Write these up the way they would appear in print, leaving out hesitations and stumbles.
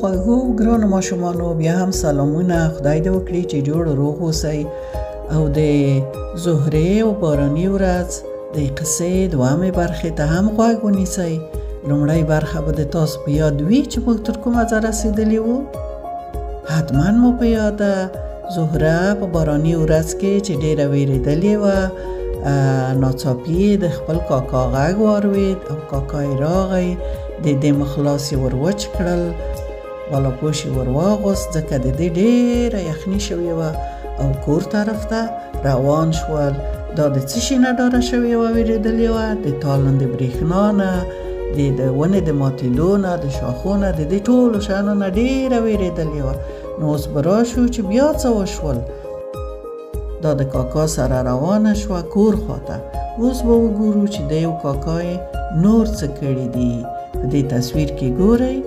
خوږو ګرانو ماشومانو بیا هم سلامونه. خدای دې وکړي چې جوړ روغ اوسئ. او د زهرې او باراني ورځ د قصې دوهمې برخې ته هم غوږ ونیسئ. لومړۍ برخه به د تاسو په یاد وي چې موږ تر کومه ځای رسېدلي وو. حتما مو په یاد ده زهره په باراني ورځ کې چې ډېره وېرېدلې وه، ناڅاپي یې د خپل کاکا غږ واورېد او کاکا یې راغی، د دې مخ لاس یې ور وچ کړل، بالاپوش یې ور واغوست، ځکه د دې ډېره یخني شوې وه او کور طرف ته روان شول. دا د څه شي نه ډاره شوې وه، وېرېدلې وه؟ د تالندې برېښنا نه، د ونې د ماتېدو نه، د شاخو نه، د دې ټولو شیانو نه ډېره وېرېدلې وه. نو اوس به راشو چې بیا څه وشول. دا د کاکا سره روانه شوه کور خواته. اوس به وګورو چې دی او کاکا یې نور څه کړي دي. په دې تصویر کې ګورئ،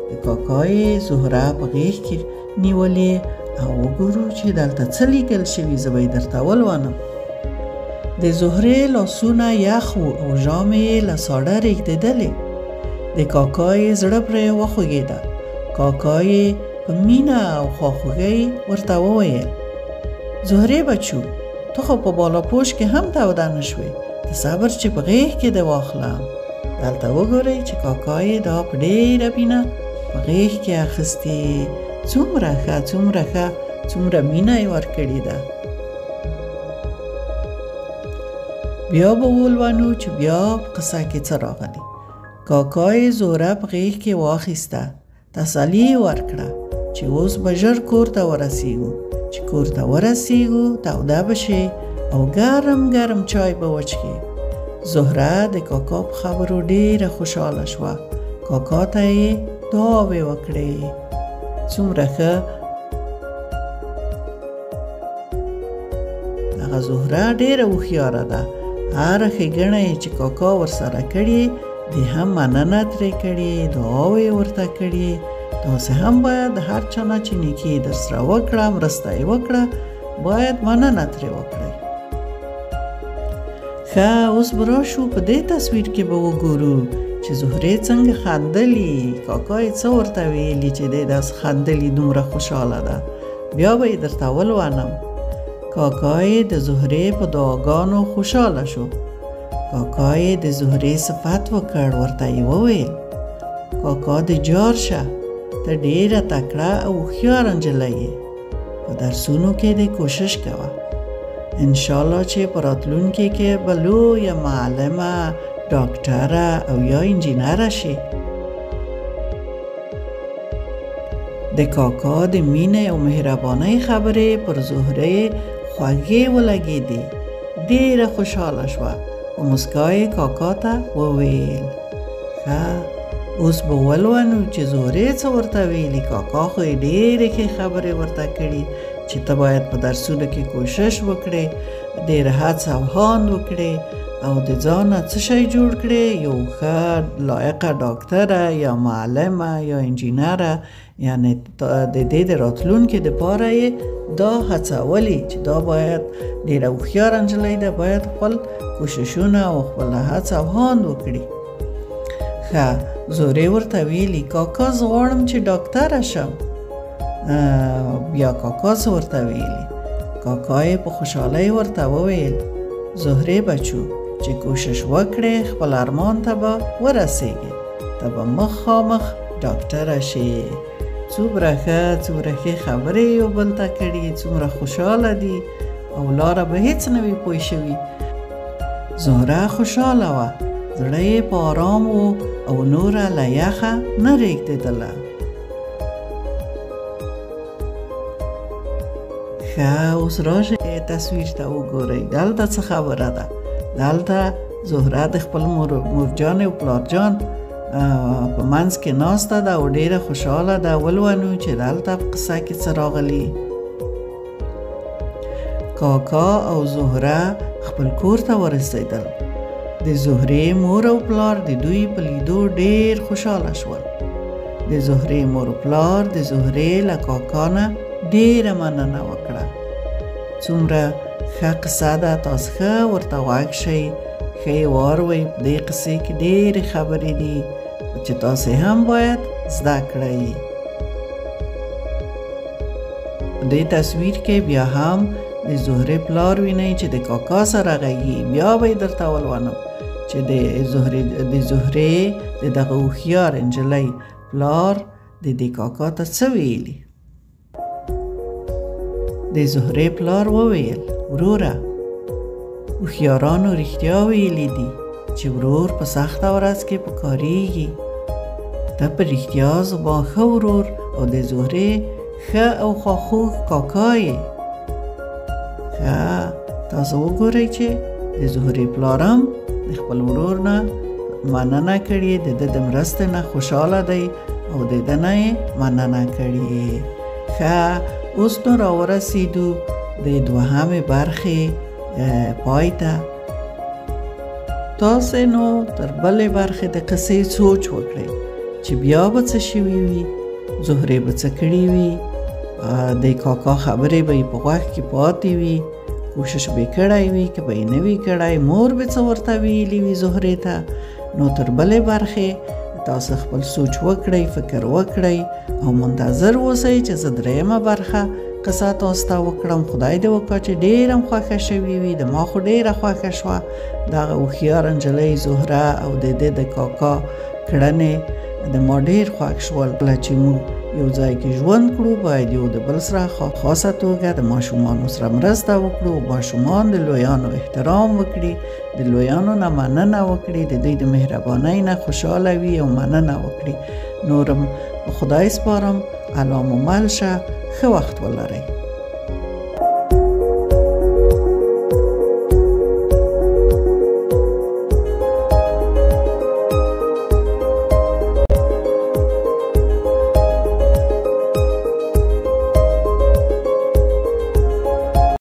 د کاکا یې زهره په غېږ کې نیولې او وګورو چې دلته څه لیکل شوي. زه به یې درته ولولم. د زهرې لاسونه یخ وو او ژامې یې له ساړه رېږدېدلې. د کاکا یې زړه پرې وخوږېده. کاکا یې په مینه او خواخوږۍ ورته وویل: زهرې بچو، ته خو په بالاپوش کې هم توده نه شوې، ته صبر چې په غېږ کې دې واخلم. دلته وګورئ چې کاکا یې دا په ډېره مینه په غېږ کې اخیستې. څومره ښه، څومره ښه، څومره مینه یې ورکړې ده. بیا به ولولو چې بیا په قصه کې څه راغلي. کاکا یې زهره په غېږ کې واخیسته، تسلي یې ورکړه چې اوس به ژر کور ته ورسیږو، چې کور ته ورسیږو توده به شي او ګرم ګرم چای به وڅښي. زهره د کاکا په خبرو ډېره خوشحاله شوه. کاکا ته یې دعاوې وکړې. څومره ښه، هغه زهره ډېره هوښیاره ده. هره ښېګڼه یې چې کاکا ورسره کړې، دې هم مننه ترې کړې، دعاوې یې ورته کړې. تاسې هم باید هر چا نه چې نیکي درسره وکړه، مرسته یې وکړه، باید مننه ترې وکړئ. ښه، اوس به راشو په دې تصویر کې به وګورو چې زهرې څنګه خندلي، کاکا یې څه ورته ویلي چې دی داسې خندلي دومره خوشحاله ده. بیا به یې درته ولولم. کاکا یې د زهرې په دعاګانو خوشحاله شو. کاکا یې د زهرې صفت وکړ، ورته یې وویل: کاکا دې جار شه، ته ډېره تکړه او هوښیاره نجلۍ یې، په درسونو کې دې کوشش کوه، انشاءالله چې په راتلونکي کې به لویه معلمه، ډاکټره او یا انجینره شي. د کاکا د مینې او مهربانۍ خبرې پر زهرې خوږې ولګېدې. ډېره خوشحاله شوه. په موسکا یې کاکا ته وویل: ښه، اوس به ولولو چې زهرې څه ورته ویلي. کاکا خو یې ډېرې ښې خبرې ورته کړي چې ته باید په درسونو کې کوشش وکړې، ډېره هڅه او هاند وکړې او د ځانه څه شی جوړ کړې، یو ښه لایقه ډاکټره یا معلمه یا انجینره. یعنی د دې د راتلونکي دپاره یې دا هڅولې چې دا باید ډېره هوښیاره نجلۍ ده، باید خپل کوششونه او خپله هڅه او هاند وکړي. ښه، زهرې ورته ویلي: کاکا زه غواړم چې ډاکټره شم. بیا کاکا څه ورته ویلي؟ کاکا یې په خوشحالۍ ورته وویل: زهرې بچو، چې کوشش وکړې خپل ارمان ته به ورسېږې، ته به مخامخ ډاکټره شې. څومره ښه، څومره ښې خبرې یو بل ته کړي، څومره خوشحاله دي او لاره به هیڅ نه وي پوه شوي. زهره خوشحاله وه، زړه یې په آرام و او نوره له یخه نه رېږدېدله. ښه، اوس راشئ تصویر ته وګورئ، دلته څه خبره ده. دلته زهره د خپل مورجان او پلارجان په منځ کې ناسته ده او ډېره خوشحاله ده. ولولو چې دلته په قصه کې څه راغلي. کاکا او زهره خپل کور ته ورسېدل. د زهرې مور او پلار د دوی په لیدو ډېر خوشحاله شول. د زهرې مور او پلار د زهرې له کاکا نه ډېره مننه وکړه. څومره ښه قصه ده، تاسو ښه ورته غوږ شئ، ښه یې واوروئ. په دې قصې کې ډېرې خبرې دي چې تاسو هم باید زده کړئ. په دې تصویر کې بیا هم د زهرې پلار وینئ چې د کاکا سره غږي. بیا به یې درته ولولم چې د زهرې د دغه هوښیار نجلۍ پلار د دې کاکا ته څه ویلي. د زهرې پلار وویل: وروره، هوښیارانو رښتیا ویلي دي چې ورور په سخته ورځ کې پکارېږي. ته په رښتیا زما ښه ورور او د زهرې ښه او خواخوږ کاکا یې. ښه، تاسو وګورئ چې د زهرې پلار هم د خپل ورور نه مننه کړې، د ده د مرستې نه خوشحاله دی او د ده نه یې مننه کړې. ښه، اوس نو راورسېدو د دوهمې برخې پای ته. تاسې نو تر بلې برخې د قصې سوچ وکړئ چې بیا به څه شوي وي، زهرې به څه کړي وي، د کاکا خبرې به یې په غوږ کې پاتې وي، کوشش به یې کړی وي که به یې نه وي کړی، مور به څه ورته ویلي وي زهرې ته. نو تر بلې برخې تاسو خپل سوچ وکړئ، فکر وکړئ او منتظر اوسئ چې زه درېیمه برخه قصه تاسو ته وکړم. خدای دې وکړه چې ډېره هم خوښه شوې وي. د ما خو ډېره خوښه شوه دغه هوښیاره نجلۍ زهره او د ده د کاکا کړنې د ما ډېر خوښ شول. کله چې موږ یو ځای کې ژوند کړو باید یو د بل سره خاصه توګه د ماشومانو سره مرسته وکړو، ماشومان د لویانو احترام وکړي، د لویانو نه مننه وکړي، د دوی د مهربانۍ نه خوشحاله وي او مننه وکړي. نورم په خدای سپارم. الله مو مل شه، ښه وخت ولرئ.